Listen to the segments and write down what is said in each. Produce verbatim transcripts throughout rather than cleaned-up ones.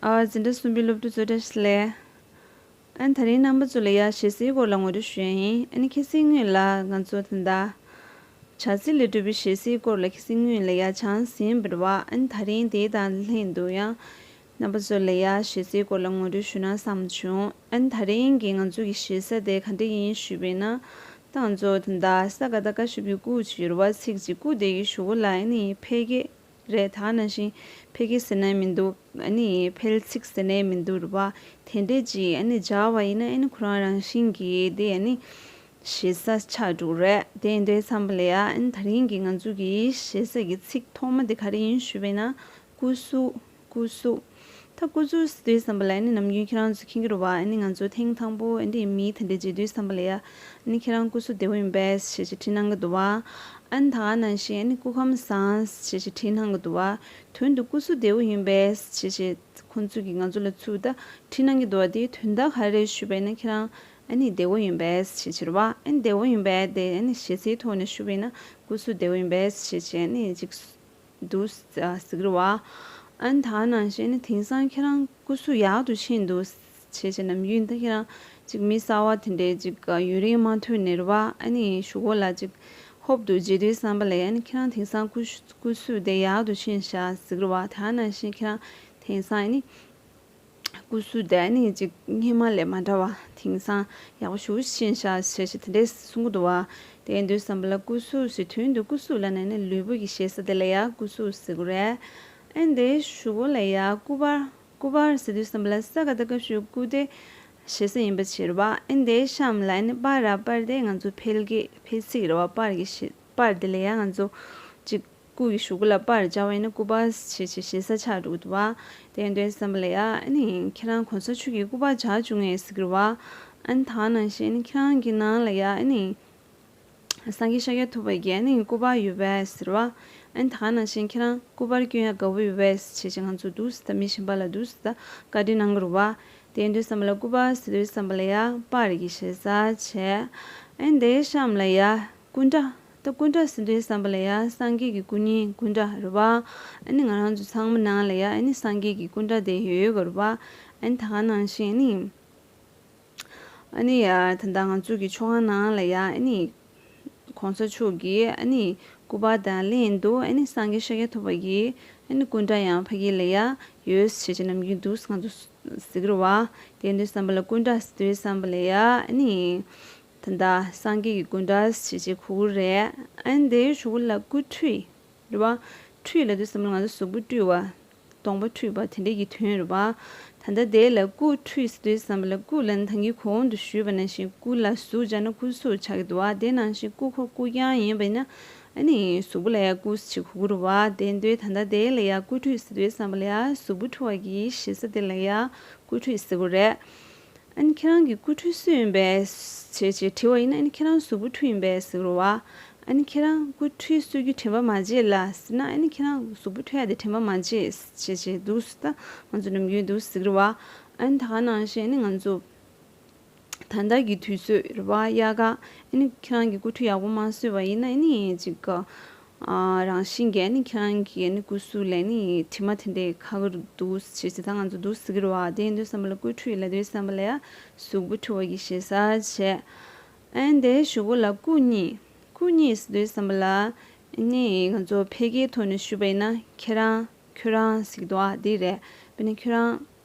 ཨ། འཛིན་གྲྭ་གསུམ་པའི་སློབ་ཕྲུག་ཚོ་བཀྲ་ཤིས་བདེ་ལེགས། ཨ་ནི་དེ་རིང་རྣམ་པ་ཚོ་ལ་ཡ་ཞེ་སའི་སྐོར་ལ་ངོ་སྤྲོད་ཞུ་ཡ་ཡིན། ཨ་ནི་ཁ་སང་སྔོན་ལ་ང་ཚོ་ད་ལྟ་བྱ་ཚིག་ལས་གྲུབ་པའི་ཞེ་སའི་སྐོར་ལ་ཁ་སང་སྔོན་ལ་ཡ་སྦྱངས་ཟིན་པ་རེད་བ། ཨ་ནི་དེ་རིང་དེ་དང་ལྷན་དུ་ཡང་རྣམ་པ་ཚོ་ལ་ཡ་ཞེ་སའི་སྐོར་ལ་ངོ་སྤྲོད་ཞུ་ན་བསམ་བྱུང་། ཨ་ནི་དེ་རིང་གི་ང་ཚོ་གི་ཞེ་ས་དེ་ག་འདྲ་ཡིན་ཞུས་པས་ན། ད་ང་ཚོ་ད་ལྟ་ས་ག་བཏགས་སྐ་ཞབས་ཀྱུ་སྐུ་ཅིག་ཡོད་རེད་བ། ཚིག་ཅིག་སྐུ་དེ་གི་གཞུག་གུ་ལ་ཨ་ནི་འཕེལ་རྒྱས་རེད། ད་ནང་བཞིན་འཕེལ་རྒྱས་ཟེར་ན་མི་འདུག་ཨ་ནི་འཕེལ་ཚིག་ཟེར་ན་མི་འདུག་རེད་བ། དེ་འདྲས་ཅིག་ཨ་ནི་སྦྱར་བ་ཡིན་ན་ཨ་ནི་ཁོ་རང་རང་བཞིན་གྱིས་དེ་ཨ་ནི་ཞེ་ས་ཆགས་འགྲོ་གི་རེད། དེ་ཡིན་དུས་ཙམ་པ་ལ་ཡ་ཨ་ནི་དེ་རིང་གི་ང་ཚོ་གི་ཞེ་ས་གི་ཚིག་ཐོག་མ་དེ་ག་རེ་ཡིན་ཞུས་པས་ན། སྐུ་གཟུགས། སྐུ་གཟུགས། ད་སྐུ་གཟུགས་ཟེར་དུས་ཙམ་པ་ལ་ཨ་ནི་ནམ་རྒྱུན་ཁྱེད་རང་ཚོ་མཁྱེན་གྱི་རེད་བ། ཨ་ནི་ང་ཚོ་ཐེངས་དང་པོ་ཨ་ནི་མི་དེ་འདྲས་མཇལ་དུས་ཙམ་པ་ལ་ཡ་ཨ་ནི་ཁྱེད་རང་སྐུ་གཟུགས་བདེ་པོ་ཡིན་པས་ཞེས་ཞེས་དྲིས་གནང་གི་འདུག་བ། ཨ་ནི་ད་ག་ནང་བཞིན་ཨ་ནི་སྐུ་ཁམས་བཟང་ཞེས་ཞེས་དྲིས་གནང་གི་འདུག་བ། དོན་དུ་སྐུ་གཟུགས་བདེ་པོ་ཡིན་པས་ཞེས་ཞེས་ཁོང་ཚོ་གིས་ང་ཚོ་ལ་ཚུར་ད་དྲིས་གནང་གི་འདུག་བ། དེའི་དོན་དག་ག་རེ་ཞུས་པས་ན། ཁྱེད་རང་ཨ་ནི་བདེ་པོ་ཡིན་པས་ཞེས་ཞེས་རེད་བ། ཨ་ནི་བདེ་པོ་ཡིན་པས་དེ་ཨ་ནི་ཞེ་སའི་ཐོག་ནས་ཞུས་པས་ན་སྐུ་གཟུགས་བདེ་པོ་ཡིན་པས་ཞེས་ཞེས་ཨ་ནི་ཅིག་འདུག་ཟེར་གི་རེད་བ། ཨ་ནི་ད་ག་ནང་བཞིན་ནི་དེང་སང་ཁྱེད་རང་སྐུ་གཟུགས་ཡག་ཏུ་ཕྱིན་འདུག་བྱས་བྱས་ནམ་རྒྱུན་ད་ཁྱེད་རང་ཅིག་མི་གསར་བ་དེ་འདྲའི་ཅིག་ཡུན་རིང་མ་ཐུག་ནས་རེད་བ། ཨ་ནི་གཞུག་གུ་ལ་ཅིག་ཧོབ་ཏུ་མཇལ་དུས་ཙམ་པ་ལ་ཨ་ནི་ཁྱེད་རང་དེང་སང་སྐུ་སྐུ་གཟུགས་དེ་ཡག་ཏུ་ཕྱིན་ཤག་ཟེར་གི་རེད་བ། ད་ག་ནང་བཞིན་ཁྱེད་རང་དེང་སང་ཨ་ནི། སྐུ་གཟུགས་དེ་ནི་ཅིག་སྔོན་མ་ལས་མ་འདྲ་བ། དེང་སང་ཡག་པོ་ཞེ་པོ་ཕྱིན་ཤག་ཞེས་ཞེས་དེ་འདྲས་གསུང་གི་འདུག་བ། དེ་ཡིན་དུས་ཙམ་པ་ལ་སྐུ་གཟུགས་ཞེས་དོན་དུ་སྐུ་གཟུགས་ལབ་ན་ནི་ལུས་པོ་གི་ཞེ་ས་དེ་ལ་ཡ་སྐུ་གཟུགས་ཟེར་གི་རེད། ཨ་ནི་དེའི་གཞུག་གུ་ལ་ཡ་སྐུ་པར། སྐུ་པར་ཟེར་དུས་ཙམ་པ་ལ་ས་ག་བཏགས་སྐ་ཞབས་ཀྱུ་སྐུ་དེ་ཞེ་ས་ཡིན་པ་བྱས་རེད་བ། ཨ་ནི་དེའི་གཤམ་ལ་ཨ་ནི་པར་ར། པར་དེ་ང་ཚོ་འཕེལ་རྒྱས་འཕེལ་ཚིག་རེད་བ། པར་གི་ཞེ་པར་དེ་ལ་ཡ་ང་ཚོ་ཅིག་སྐུ་ཡི་གཞུག་གུ་ལ་པར་སྦྱར་བ་ཡིན་ན་སྐུ་པར་ཞེས་ཞེས་ཞེ་ས་ཆགས་འགྲོ་གི་འདུག་བ། དེ་ཡིན་དུས་ཙམ་པ་ལ་ཡ་ཨ་ནི་ཁྱེད་རང་གོང་ས་མཆོག་གི་སྐུ་པར་སྦྱར་བཅུག་ངེས་ཟེར་གི་རེད་བ། ཨ་ནི་ད་ག་ནང་བཞིན་ཨ་ནི་ཁྱེད་རང་གི་ནང་ལ་ཡ་ཨ་ནི་སངས་རྒྱས་ཤཱཀྱ་ཐུབ་པ་གི་ཨ་ནི་སྐུ་པར་ཡོད་པས་ཟེར་བ། ཨ་ནི་ད་ག་ནང་བཞིན་ཁྱེད་རང་སྐུ་པར་སྐྱོན་ཡ་དགའ་པོ་ཡོད་པས་ཞེས་ཞེས་ང་ཚོ་འདུག་ཟེར་ད་མི་གཞན་པ་ལ་འདུག་ཟེར་ད་བཀའ་འདྲི་གནང་གི་རེད་བ། དེ་ཡིན་དུས་ཙམ་པ་ལ་སྐུ་པར་ཟེར་དུས་ཙམ་པ་ལ་ཡ་པར་གི་ཞེ་ས་བྱས། ཨ་ནི་དེའི་གཤམ་ལ་ཡ་སྐུ་འདྲ། ད་སྐུ་འདྲ་ཟེར་དུས་ཙམ་པ་ལ་ཡ་སངས་རྒྱས་ཀྱི་སྐུ་བརྙན་སྐུ་འདྲ་རེད་བ། ཨ་ནི་ང་རང་ཚོ་ཚང་མ་ནང་ལ་ཡ་ཨ་ནི་སངས་རྒྱས་ཀྱི་སྐུ་འདྲ་དེ་ཡོད་ཡོད་གི་རེད་བ། ཨ་ནི་ད་ག་ནང་བཞིན་ཨ་ནི། ཨ་ནི་ཡ་ད་ལྟ་ང་ཚོ་གི་ཆོ་ག་ནང་ལ་ཡ་ཨ་ནི། གོང་ས་མཆོག་གི་ཨ་ནི་སྐུ་པར་དང་ལྷན་དུ་ཨ་ནི་སངས་རྒྱས་ཤཱཀྱ་ཐུབ་པ་གི་ཨ་ནི་སྐུ་འདྲ་ཡང་ཕ་གི་ལ་ཡ་ཡོད་ཞེས་ཞེས་ནམ་རྒྱུན་འདུག་ང་ཚོ་ཟེར་གི་རེད་བ། དེ་ཡིན་དུས་ཙམ་པ་ལ་སྐུ་འདྲ་ཟེར་དུས་ཙམ་པ་ལ་ཡ་ཨ་ནི་ད་ལྟ་སངས་རྒྱས་ཀྱི་སྐུ་འདྲ་ཞེས་བྱས་གོ་གི་རེད། ཨ་ནི་དེའི་གཞུག་གུ་ལ་སྐུ་ཁྲུས་རེད་བ། ཁྲུས་ལབ་དུས་ཙམ་པ་ལ་ང་ཚོ་གཟུགས་པོ་བཀྲུས་པ། གདོང་པ་བཀྲུས་པ་དེ་འདྲས་ཀྱི་དོན་རེད་བ། ད་ལྟ་དེ་ལ་སྐུ་ཁྲུས་ཟེར་དུས་ཙམ་པ་ལ་སྐུ་ལབ་ན་ད་གིན་གོང་དུ་ཞུས་པ་ནང་བཞིན་སྐུ་ལ་གཟུགས་སྦྱར་ན་སྐུ་གཟུགས་ཆགས་ཀྱི་འདུག་བ། དེ་ནང་བཞིན་སྐུ་ཁོ་སྐུ་རྐྱང་ཡིན་པ་ཡིན་ན། ཨ་ནི་གཟུགས་པོ་ལ་ཡ་སྐུ་ཞེས་གོ་གི་རེད་བ། དེ་འདྲའི་ད་ལྟ་དེ་ལ་ཡ་སྐུ་ཁྲུས་ཟེར་དུས་ཙམ་པ་ལ་ཡ་གཟུགས་པོ་འཁྲུ་བ་གི་ཞེ་ས་དེ་ལ་ཡ་སྐུ་ཁྲུས་ཟེར་གི་རེད། ཨ་ནི་ཁྱེད་རང་གི་སྐུ་ཁྲུས་སུ་ཡིན་པས་ཞེས་ཞེས་དྲི་བ་ཡིན་ན། ཨ་ནི་ཁྱེད་རང་གཟུགས་པོ་འཁྲུ་ཡིན་པས་ཟེར་གི་རེད་བ། ཨ་ནི་ཁྱེད་རང་སྐུ་ཁྲུས་གསོལ་རྒྱུ་དྲན་པ་མ་བརྗེད་ལ་ཟེར་ན། ཨ་ནི་ཁྱེད་རང་གཟུགས་པོ་འཁྲུ་ཡ་དེ་དྲན་པ་མ་བརྗེད་ཞེས་ཞེས་འདུག་ཟེར་ད་ང་ཚོ་ནམ་རྒྱུན་འདུག་ཟེར་གི་རེད་བ། ཨ་ནི་ད་ག་ནང་བཞིན་ཨ་ནི་ང་ཚོ། ད་ལྟ་གི་དུས་ཚོད་རེད་བ། དབྱར་ཁ། ཨ་ནི་ཁྱེད་རང་གིས་སྐུ་ཁྲུས་ཡག་པོ་མ་གསོལ་བ་ཡིན་ན་ཨ་ནི་ཅིག་ཨ་རང་བཞིན་གྱིས་ཨ་ནི་ཁྱེད་རང་གི་ཨ་ནི་སྐུ་གཟུགས་ལ་ཨ་ནི་དྲི་མ་དེ་འདྲས་ཁ་གི་འདུག་ཞེས་ཟེར་ད་ང་ཚོ་འདུག་ཟེར་གི་རེད་བ། དེ་ཡིན་དུས་ཙམ་པ་ལ་སྐུ་ཁྲུས་ལབ་དུས་ཙམ་པ་ལ་ཡ་གཟུགས་པོ་འཁྲུ་བ་གི་ཞེ་ས་བྱས། ཨ་ནི་དེའི་གཞུག་གུ་ལ་སྐུ་གཉིས། སྐུ་གཉིས་ཟེར་དུས་ཙམ་པ་ལ་ཨ་ནི་ང་ཚོ་ཕལ་སྐད་ཐོག་ནས་ཞུས་པ་ཡིན་ན་ཁྱེད་རང་། ཁྱོད་རང་ཟེར་གི་འདུག་ཨ། འདི་རེད། དཔེར་ན་ཁྱོད་རང་།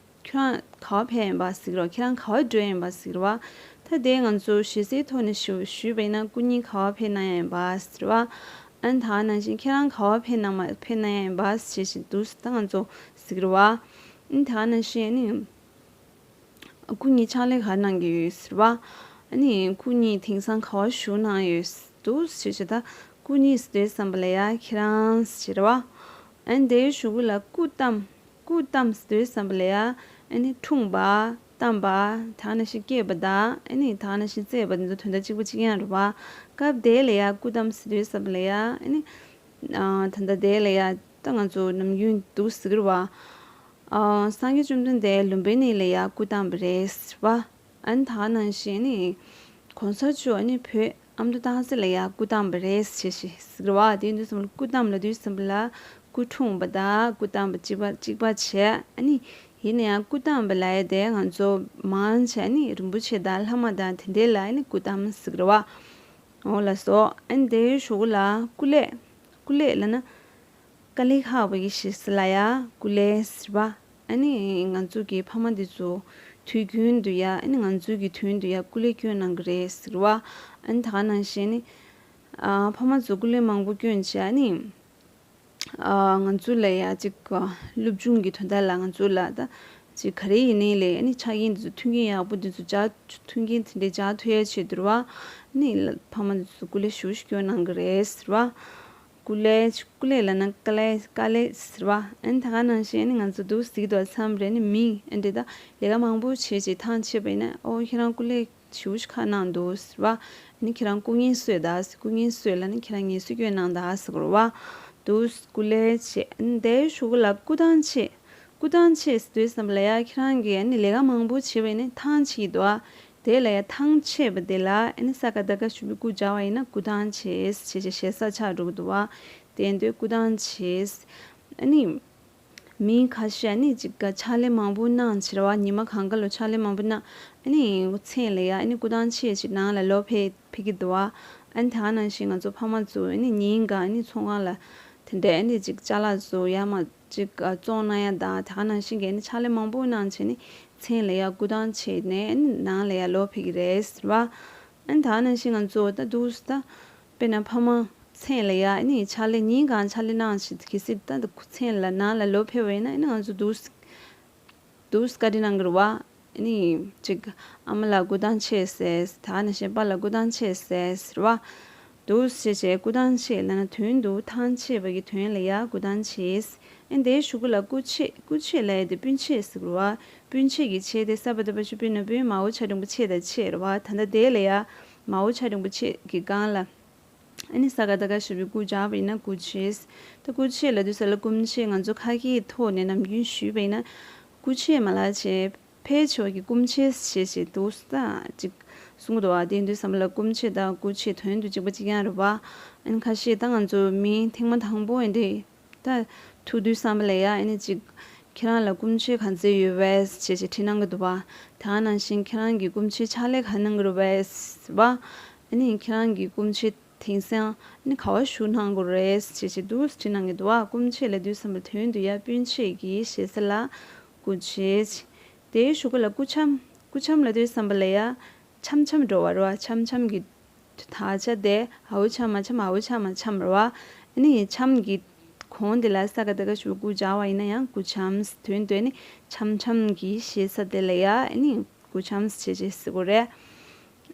ཁྱོད་རང་ག་པར་ཕེབས་ཡིན་པ་ཟེར་གི་རེད་བ། ཁྱེད་རང་ག་པར་འགྲོ་ཡིན་པ་ཟེར་གི་རེད་བ། ད་དེ་ང་ཚོ་ཞེ་སའི་ཐོག་ནས་ཞུ་ཞུས་པ་ཡིན་ན་སྐུ་ཉིད་ག་པར་ཕེབས་གནང་ཡིན་པ་ཟེར་བ། ཨ་ནི་ད་ག་ནང་བཞིན་ཁྱེད་རང་ག་པར་ཕེབས་གནང་མ་ཕེབས་གནང་ཡིན་པ་ཞེས་ཞེས་འདུག་ད་ང་ཚོ་ཟེར་གི་རེད་བ། ཨ་ནི་ད་ག་ནང་བཞིན་ཨ་ནི། སྐུ་ཉིད་ཕྱག་ལས་ག་རེ་གནང་གི་ཡོད་ཟེར་བ། ཨ་ནི་སྐུ་ཉིད་དེང་སང་ག་པར་བཞུགས་གནང་ཡོད་འདུག་ཞེས་ཞེས་ད་སྐུ་ཉིད་ཟེར་དུས་ཙམ་པ་ལ་ཡ་ཁྱེད་རང་ཟེར་བ། ཨ་ནི་དེའི་གཞུག་གུ་ལ་སྐུ་བལྟམས། སྐུ་བལྟམས་ཟེར་དུས་ཙམ་པ་ལ་ཡ་ཨ་ནི་འཁྲུངས་པ། བལྟམས་པ། ད་ག་ནང་བཞིན་སྐྱེས་པ་དང་ཨ་ནི་ད་ག་ནང་བཞིན་བཙས་པ་འདི་ཚོ་དོན་དག་གཅིག་པ་གཅིག་རྐྱང་རེད་བ། སྐབས་དེ་ལ་ཡ་སྐུ་བལྟམས་ཟེར་དུས་ཙམ་པ་ལ་ཡ་ཨ་ནི་ཨ་ད་ལྟ་དེ་ལ་ཡ་ད་ང་ཚོ་ནམ་རྒྱུན་འདུག་ཟེར་གི་རེད་བ། ཨ་སངས་རྒྱས་བཅོམ་ལྡན་འདས་ལུམ་བི་ནི་ལ་ཡ་སྐུ་བལྟམས་པ་རེད་ཟེར་བ། ཨ་ནི་ད་ག་ནང་བཞིན་ནི་གོང་ས་མཆོག་ཨ་ནི་བོད་ཨ་མདོ་སྟག་འཚེར་ལ་ཡ་སྐུ་བལྟམས་པ་རེད་ཟེར་ཞེས་ཟེར་གི་རེད་བ། དེ་ཡིན་དུས་ཙམ་ལ་སྐུ་བལྟམས་ལབ་དུས་ཙམ་པ་ལ་སྐུ་འཁྲུངས་པ་དང་སྐུ་བལྟམས་པ་གཅིག་པ་གཅིག་པ་བྱས། ཨ་ནི་ ཡིན་ན་ཡང་སྐུ་བལྟམས་པ་ལབ་ཡ་དེ་ང་ཚོ་མང་ཆེ་ནི་རིན་པོ་ཆེ་དང་ལྷ་མོ་དང་དེ་འདྲའི་ལ་ནི་སྐུ་བལྟམས་ཟེར་གི་རེད་བ། འོ་ལགས་སོ། ཨ་ནི་དེའི་གཞུག་གུ་ལ་སྐུ་ལས། སྐུ་ལས་ལབ་ན། དཀའ་ལས་ཁག་པོ་ཡི་ཞེས་ལ་ཡ་སྐུ་ལས་ཟེར་བ། ཨ་ནི་ང་ཚོ་གི་ཕ་མ་འདི་ཚོ་དུས་རྒྱུན་དུ་ཡ་ཨ་ནི་ང་ཚོ་གི་དོན་དུ་ཡ་སྐུ་ལས་སྐྱོན་གནང་གི་རེད་ཟེར་བ། ཨ་ནི་ད་ག་ནང་བཞིན་ནི། ཨ་ཕ་མ་ཚོ་སྐུ་ལས་མང་པོ་སྐྱོན་བྱས་ཨ་ནི། ཨ་ང་ཚོ་ལ་ཡ་ཅིག་སློབ་སྦྱོང་གི་དོན་དག་ལ་ང་ཚོ་ལ་ད་ཅིག་ག་རེ་ཡིན་ནའི་ལས་ཨ་ནི་ཆ་རྐྱེན་འདི་ཚོ་མཐུན་རྐྱེན་ཡག་པོ་འདི་ཚོ་སྦྱར་མཐུན་རྐྱེན་དེ་འདྲའི་སྦྱར་ཐུབ་ཡ་ཆེད་དུ་རེད་བ། ཨ་ནི་ཕ་མ་འདི་ཚོ་སྐུ་ལས་ཞེ་པོ་ཞིག་སྐྱོན་གནང་གི་རེད་ཟེར་བ། སྐུ་ལས་སྐུ་ལས་ལབ་ན་དཀའ་ལས་དཀའ་ལས་ཟེར་བ། ཨ་ནི་ད་ག་ནང་བཞིན་ཨ་ནི་ང་ཚོ་འདུག་ཟེར་གྱི་འདུག་བ། མཚམས་རེ་ནི་མི་ཨ་འདྲས་ད་ལས་ཀ་མང་པོ་བྱས་བྱས་ཐང་ཆད་པ་ཡིན་ན་ཨོ་ཁྱེད་རང་སྐུ་ལས་ཞེ་པོ་ཞིག་ཁག་གནང་འདུག་ཟེར་བ། ཨ་ནི་ཁྱེད་རང་སྐུ་ངལ་གསོས་ད་ཟེར། སྐུ་ངལ་གསོས་ལབ་ན་ཁྱེད་རང་ངལ་གསོ་སྐྱོན་གནང་ད་ཟེར་གྱི་རེད་བ། འདུག་སྐུ་ལས་བྱས། ཨ་ནི་དེའི་གཞུག་གུ་ལ་སྐུ་ཐང་ཆད། སྐུ་ཐང་ཆད་ཟེར་དུས་ཙམ་པ་ལ་ཡ་ཁྱེད་རང་གིས་ཨ་ནི་ལས་ཀ་མང་པོ་བྱས་པ་ཡིན་ན་ཐང་ཆད་ཀྱི་འདུག་བ། དེ་ལ་ཡ་ཐང་ཆད་པ་དེ་ལ་ཨ་ནི་ས་ཀ་བཏགས་སྐ་ཞབས་ཀྱུ་སྐུ་སྦྱར་བ་ཡིན་ན་སྐུ་ཐང་ཆད་ཟེར་བྱས་བྱས་ཞེ་ས་ཆགས་འགྲོ་གི་འདུག་བ། དེ་འདོད་སྐུ་ཐང་ཆད། ཨ་ནི། མི་ཁ་ཤས་ཨ་ནི་ཅིག་ག་ཕྱག་ལས་མང་པོ་གནང་བྱས་རེད་བ། ཉི་མ་གང་ག་ལོ་ཕྱག་ལས་མང་པོ་གནང་། ཨ་ནི་མཚན་ལ་ཡ་ཨ་ནི་སྐུ་ཐང་ཆད་བྱས་ནང་ལ་ལོག་ཕེབས་ཕེབས་ཀྱི་འདུག་བ། ཨ་ནི་ད་ག་ནང་བཞིན་ང་ཚོ་ཕ་མ་ཚོ་ཨ་ནི་ཉིན་གང་ཨ་ནི་ཚོང་ཁང་ལ་དེ་འདྲའི་ཨ་ནི་ཅིག་ཅ་ལག་བཟོ་ཡ་མ་ཅིག་བཙོང་གནང་ཡ་དང་ད་ག་ནང་བཞིན་གྱི་ཨ་ནི་ཕྱག་ལས་མང་པོ་གནང་བྱས་ནི་མཚན་ལ་ཡ་སྐུ་ཐང་ཆད་ནས་ཨ་ནི་ནང་ལ་ཡ་ལོག་ཕེབས་ཀྱི་རེད་ཟེར་བ། ཨ་ནི་ད་ག་ནང་བཞིན་ང་ཚོ་ད་འདུག་སེ་ད། དཔེར་ན་ཕ་མ་མཚན་ལ་ཡ་ཨ་ནི་ཕྱག་ལས་ཉིན་གང་ཕྱག་ལས་གནང་བྱས་གལ་སྲིད་ད་མཚན་ལ་ནང་ལ་ལོག་ཕེབས་པ་ཡིན་ན་ཨ་ནི་ང་ཚོ་འདུག་སེ་འདུག་སེ་བཀའ་དྲིན་གནང་གི་རེད་བ། ཨ་ནི་ཅིག་ཨ་མ་ལགས་སྐུ་ཐང་ཆད་ཟེར། ད་ནི་གཞན་པ་ལ་སྐུ་ཐང་ཆད་ཟེར་ཟེར་བ། འདུག་སེ་བྱས་བྱས་སྐུ་ཐང་ཆད་ལབ་ན་དོན་དུ་ཐང་ཆད་པ་གི་དོན་ལ་ཡ་སྐུ་ཐང་ཆད། ཨ་ནི་དེའི་གཞུག་གུ་ལ་སྐུ་མཆེད། སྐུ་མཆེད་ལབ་ཡ་དེ་སྤུན་མཆེད་ཟེར་གི་རེད་བ། སྤུན་མཆེད་ཀྱི་མཆེད་དེ་ས་པ་བཏགས་པ་ཞབས་ཀྱུ་སྤུན་ན་སྤུན། མ་འོག་ཆ་འགྲེང་བུ་མཆེད་དང་མཆེད་རེད་བ། ད་ལྟ་དེ་ལ་ཡ་མ་འོག་ཆ་འགྲེང་བུ་མཆེད་ཀྱི་སྒང་ལ། ཨ་ནི་ས་ཀ་བཏགས་སྐ་ཞབས་ཀྱུ་སྐུ་སྦྱར་བ་ཡིན་ན་སྐུ་མཆེད། ད་སྐུ་མཆེད་ལབ་དུས་ཙམ་ལ་སྐུ་མཆེད་ང་ཚོ་ཁ་སྐད་ཐོག་ནས་ནམ་རྒྱུན་ཞུས་པ་ཡིན་ན། སྐུ་མཆེད་མ་ལབ་བྱས་ཕལ་ཆེ་བ་གིས་སྐུ་མཆེད་ཞེས་བྱས་འདུག་སེ་ད་ཅིག་གསུང་གི་འདུག་བ། དེ་ཡིན་དུས་ཙམ་པ་ལ་སྐུ་མཆེད་དང་སྐུ་མཆེད་དོན་དུ་གཅིག་པ་གཅིག་རྐྱང་རེད་བ། ཨ་ནི་ཁ་ཤས་ད་ང་ཚོ་མི་ཐེངས་མ་དང་པོ་ཡིན་དུས་ད་ཐུག་དུས་ཙམ་པ་ལ་ཡ་ཨ་ནི་ཅིག་ཁྱེད་རང་ལ་སྐུ་མཆེད་ག་ཚོད་ཡོད་པས་ཞེས་བྱས་དྲིས་གནང་གི་འདུག་བ། ད་ག་ནང་བཞིན་ཁྱེད་རང་གི་སྐུ་མཆེད་ཕྱག་ལས་ག་གནང་གི་རེད་པས་བ། ཨ་ནི་ཁྱེད་རང་གི་སྐུ་མཆེད་དེང་སང་ནི་ག་པར་བཞུགས་གནང་དགོས་རེད་ཅེས་བྱས་འདུག་སེ་དྲིས་གནང་གི་འདུག་བ། སྐུ་མཆེད་ལབ་དུས་ཙམ་པ་དོན་དུ་ཡ་སྤུན་མཆེད་ཀྱི་ཞེ་ས་ལ་སྐུ་མཆེད། དེའི་གཞུག་གུ་ལ་སྐུ་འཆམ། སྐུ་འཆམ་ལབ་དུས་ཙམ་པ་ལ་ཡ་འཆམ་འཆམ་འགྲོ་བ་རེད་བ། འཆམ་འཆམ་གྱི་དག་ཆ་དེ་ཨའུ་འཆམ་མ་འཆམ་ཨའུ་འཆམ་མ་འཆམ་རེད་བ། ཨ་ནི་འཆམ་གྱི་གོང་དེ་ལ་ས་ཀ་བཏགས་སྐ་ཞབས་ཀྱུ་སྐུ་སྦྱར་བ་ཡིན་ན་ཡང་སྐུ་འཆམ། དོན་དུ་ནི་འཆམ་འཆམ་གྱི་ཞེ་ས་དེ་ལ་ཡ་ཨ་ནི། སྐུ་འཆམ་ཟེར་བྱས་ཟེར་གོ་རེད།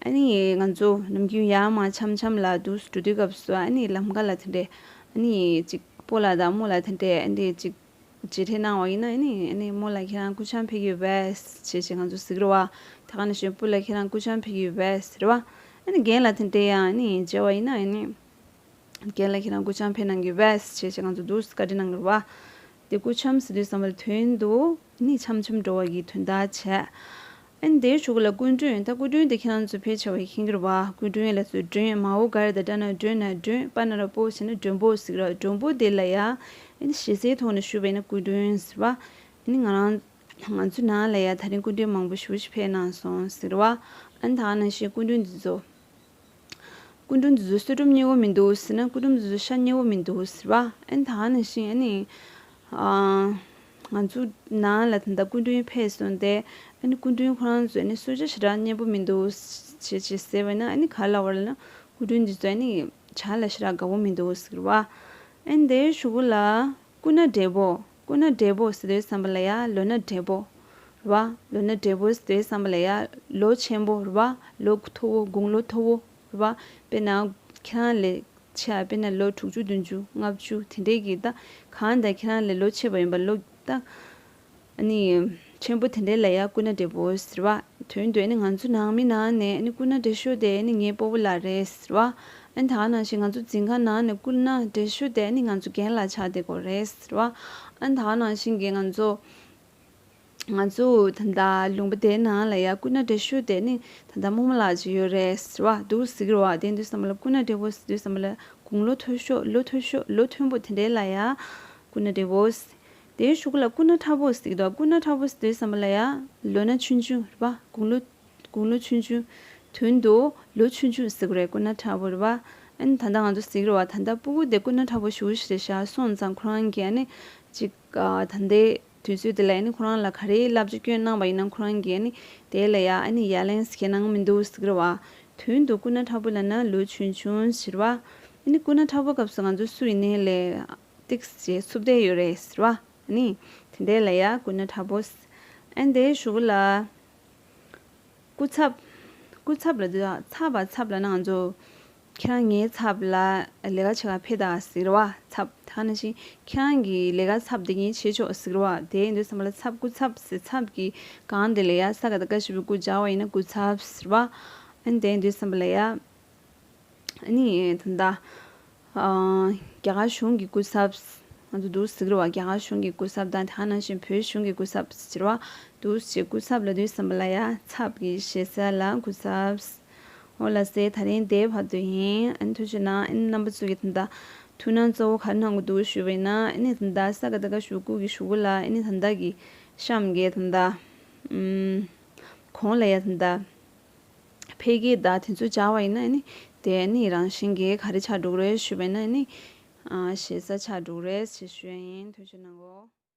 ཨ་ནི་ང་ཚོ་ནམ་རྒྱུན་ཡར་མར་འཆམ་འཆམ་ལ་འདུག་སེ་འགྲོ་དུས་སྐབས་སུ་ཨ་ནི་ལམ་ཁ་ལ་དེ་འདྲས་ཨ་ནི་ཅིག་སྤོ་ལགས་དང་རྨོ་ལགས་དེ་འདྲས་ཨ་ནི་ཅིག་མཇལ་འཕྲད་གནང་བ་ཡིན་ན་ཨ་ནི་ཨ་ནི་རྨོ་ལགས་ཁྱེད་རང་སྐུ་འཆམ་ཕེབས་ཀྱི་ཡོད་པས་ཟེར་བྱས་ང་ཚོ་ཟེར་གི་རེད་བ། དེ་ག་ནང་བཞིན་སྤོ་ལགས་ཁྱེད་རང་སྐུ་འཆམ་ཕེབས་ཀྱི་ཡོད་པས་ཟེར་བ། ཨ་ནི་རྒན་ལགས་དེ་འདྲས་ཡང་ཨ་ནི་མཇལ་བ་ཡིན་ན་ཨ་ནི། རྒན་ལགས་ཁྱེད་རང་སྐུ་འཆམ་ཕེབས་གནང་གི་རེད་པས་ཞེས་བྱས་ང་ཚོ་འདུག་སེ་བཀའ་འདྲི་གནང་གི་རེད་བ། དེ་སྐུ་འཆམ་ཟེར་དུས་ཙམ་པ་ལ་དོན་དུ་ནི་འཆམ་འཆམ་འགྲོ་བ་གི་དོན་དག་བྱས། ཨ་ནི་དེའི་གཞུག་ལ་སྐུ་མགྲོན། ད་སྐུ་མགྲོན་དེ་ཁྱེད་རང་ཚོ་ཕལ་ཆེ་བ་མཁྱེན་གྱི་རེད་བ། སྐུ་མགྲོན་ལབ་དུས་མགྲོན། མ་འོག་ག་རེ་དང་སྦྲགས་ན་མགྲོན་ན་མགྲོན། པ་ན་རོ་པོ་བྱས་ན་མགྲོན་པོ་ཟེར་གྱི་རེད་བ། མགྲོན་པོ་དེ་ལ་ཡ་ཨ་ནི་ཞེ་སའི་ཐོག་ནས་ཞུས་པ་ཡིན་ན་སྐུ་མགྲོན་ཟེར་བ། ཨ་ནི་ང་རང་ང་ཚོ་ནང་ལ་ཡ་ད་རིང་སྐུ་མགྲོན་མང་པོ་ཞེ་པོ་ཅིག་ཕེབས་གནང་སོང་ཟེར་བ། ཨ་ནི་ད་ག་ནང་བཞིན་སྐུ་མགྲོན་འདི་ཚོ། སྐུ་མགྲོན་འདི་ཚོ་གསོལ་ཀྲུམ་མཉེས་པོ་མི་འདུག་ཟེར་ན་སྐུ་ཀྲུམ་འདི་ཚོ་ཤ་མཉེས་པོ་མི་འདུག་ཟེར་བ། ཨ་ནི་ད་ག་ནང་བཞིན་ཨ་ནི། ཨ། ང་ཚོ་ནང་ལ་ད་ལྟ་སྐུ་མགྲོན་ཕེབས་སོང་སྟེ། ཨ་ནི་སྐུ་མགྲོན་ཁོ་རང་ཚོས་ཨ་ནི་གསོལ་ཇ་ཞེ་དྲག་མཉེས་པོ་མི་འདུག་ཅེས་ཅེས་ཟེར་བས་ན་ཨ་ནི་ག་རེ་ལབ་པ་རེད་ན་སྐུ་མགྲོན་འདི་ཚོ་ཨ་ནི་ཇ་ལ་ཞེ་དྲག་དགའ་པོ་མི་འདུག་ཟེར་བ། ཨ་ནི་དེའི་གཞུག་གུ་ལ། སྐུ་ན་བགྲེས་པོ། སྐུ་ན་བགྲེས་པོ་ཟེར་དུས་ཙམ་པ་ལ་ཡ་ལོ་ན་བགྲེས་པོ། རེད་བ། ལོ་ན་བགྲེས་པོ་ཟེར་དུས་ཙམ་པ་ལ་ཡ་ལོ་ཆེན་པོ་རེད་བ། ལོ་མཐོ་བོ་དགུང་ལོ་མཐོ་བོ་རེད་བ། དཔེར་ན་ཁྱེད་རང་ལས་ཆེ་བ་དཔེར་ན་ལོ་དྲུག་ཅུ་བདུན་ཅུ་ལྔ་བཅུ་དེ་འདྲས་ཀྱི་ད་གང་ད་ཁྱེད་རང་ལས་ལོ་ཆེ་བ་ཡིན་པ་ལོ་ད། ཨ་ནི། ཆེན་པོ་དེ་འདྲའི་ལ་ཡ་སྐུ་ན་བགྲེས་པོ་ཟེར་བ། དོན་དུ་ཨ་ནི་ང་ཚོ་ནང་མི་ནང་ནས་ཨ་ནི་སྐུ་ན་བགྲེས་ཤོས་དེ་ཨ་ནི་ངའི་སྤོ་བོ་ལགས་རེད་ཟེར་བ། ཨ་ནི་ད་ག་ནང་བཞིན་ང་ཚོ་འཛིན་ཁང་ནང་ནས་སྐུ་ན་བགྲེས་ཤོས་དེ་ཨ་ནི་ང་ཚོ་རྒན་ལགས་ཆགས་བསྡད་ཀྱི་ཡོད་རེད་ཟེར་བ། ཨ་ནི་ད་ག་ནང་བཞིན་གྱི་ང་ཚོ། ང་ཚོ་ད་ལྟ་ལུང་པ་དེའི་ནང་ལ་ཡ་སྐུ་ན་བགྲེས་ཤོས་དེ་ཨ་ནི་ད་ལྟ་རྨོ་མོ་ལགས་ཅིག་ཡོད་རེད་ཟེར་བ་འདུག་ཟེར་གྱི་རེད་བ། དེ་དུས་ཙམ་པ་ལ་སྐུ་ན་བགྲེས་པོ་ཟེར་དུས་ཙམ་པ་ལ་དགུང་ལོ་མཐོ་ཤོས་ལོ་མཐོ་ཤོས་ལོ་མཐོན་པོ་དེ་འདྲའི་ལ་ཡ་སྐུ་ན་བགྲེས་པོ་ཟེར། དེའི་གཞུག་ལ་སྐུ་ན་ཕྲ་བོ་ཟེར་གྱི་འདུག་སྐུ་ན་ཕྲ་བོ་ཟེར་དུས་ཙམ་པ་ལ་ཡ། ལོ་ན་ཆུང་ཆུང་རེད་པ། དགུང་ལོ། དགུང་ལོ་ཆུང་ཆུང་། དོན་དུ་ལོ་ཆུང་ཆུང་ཟེར་དགོས་རེད། སྐུ་ན་ཕྲ་བོ་རེད་པ། ཨ་ནི་ད་ལྟ་ང་ཚོ་ཟེར་གྱི་རེད་པ། ད་ལྟ་སྤུ་གུ་དེ་སྐུ་ན་ཕྲ་བོ་ཞེ་པོ་ཞིག་རེད་ཤག་སོང་ཙང་ཁོ་རང་གིས་ཨ་ནི་ཅིག་ཨ། ད་ལྟའི་དུས་ཚོད་དེ་ལ་ཨ་ནི་ཁོ་རང་ལ་ག་རེའི་བསླབ་བྱ་བསྐྱོན་གནང་བ་ཡིན་ན། ཁོ་རང་གིས་ཨ་ནི་དེ་ལ་ཡ་ཨ་ནི་ཡ་ལན་ཟེར་གནང་མི་འདུག་ཟེར་གྱི་རེད་པ། དོན་དུ་སྐུ་ན་ཕྲ་བོ་ལབ་ན་ལོ་ཆུང་ཆུང་ཟེར་བ། ཨ་ནི་སྐུ་ན་ཕྲ་བོ་སྐབས་སུ་ང་ཚོ་སུ་ཡིན་ནའི་ལས་ཏིག་ཙམ་འཚུབ་བསྡད་ཡོད་རེད་ཟེར་བ། ཨ་ནི་དེ་འདྲའི་ལ་ཡ་སྐུ་ན་ཕྲ་བོ། ཨ་ནི་དེའི་གཞུག་ལ། སྐུ་ཚབ། སྐུ་ཚབ་ལབ་དུས་ཚབ་པ་ཚབ་ལབ་ན་ང་ཚོ། ཁྱེད་རང་ངའི་ཚབ་ལ་ལས་ཀ་བྱེད་ག་ཕེབས་དང་ཟེར་བ། ཚབ་ད་ག་ནང་བཞིན་ཁྱེད་རང་གི་ལས་ཀ་ཚབ་དེ་ངས་བྱེད་ཆོག་ཟེར་བ། དེ་ཡིན་དུས་ཙམ་པ་ལ་ཚབ། སྐུ་ཚབ་ཟེར་ཚབ་ཀྱི་སྒང་དེ་ལ་ཡ་ས་ག་བཏགས་སྐ་ཞབས་ཀྱུ་སྐུ་སྦྱར་བ་ཡིན་ན་སྐུ་ཚབ་ཟེར་བ། ཨ་ནི་དེ་ཡིན་དུས་ཙམ་པ་ལ་ཡ། ཨ་ནི་ད་ལྟ། ཨ། རྒྱ་གར་གཞུང་གི་སྐུ་ཚབ། ང་ཚོ་འདུག་ཟེར་གྱི་རེད་པ། རྒྱ་གར་གཞུང་གི་སྐུ་ཚབ་དང་དེ་ག་ནང་བཞིན་བོད་གཞུང་གི་སྐུ་ཚབ་ཟེར་བ། འདུག་སེ་སྐུ་ཚབ་ལབ་དུས་ཙམ་པ་ལ་ཡ་ཚབ་ཀྱི་ཞེ་ས་ལ་སྐུ་ཚབ། འོ་ལགས་སེ། ད་རིང་དེ་བར་དུ་ཡིན། ཨ་ནི་ཐུགས་རྗེ་གནང་། ཨ་ནི་རྣམ་པ་ཚོ་གིས་ད་ལྟ་ཐུགས་སྣང་གཙོ་བོ་ག་རེ་གནང་དགོས་འདུག་ཞུས་པ་ཡིན་ན། ཨ་ནི་ད་ལྟ་ས་ག་བཏགས་སྐ་ཞབས་ཀྱུ་སྐུ་གི་གཞུག་གུ་ལ་ཨ་ནི་ད་ལྟ་གི་གཤམ་གྱི་ད་ལྟ། ཨམ། གོང་ལ་ཡ་ད་ལྟ། ཕལ་སྐད་དང་དེ་ཚོ་སྦྱར་བ་ཡིན་ན་ཨ་ནི་དེ་ཨ་ནི་རང་བཞིན་གྱིས་ག་རེ་ཆགས་འགྲོ་གི་རེད་ཞུས་པ་ཡིན་ན། ཨ་ནི། ཨ། ཞེ་ས་ཆགས་འགྲོ་གི་རེད་ཞེས་ཞུ་ཡ་ཡིན། ཐུགས་རྗེ་གནང་གོ།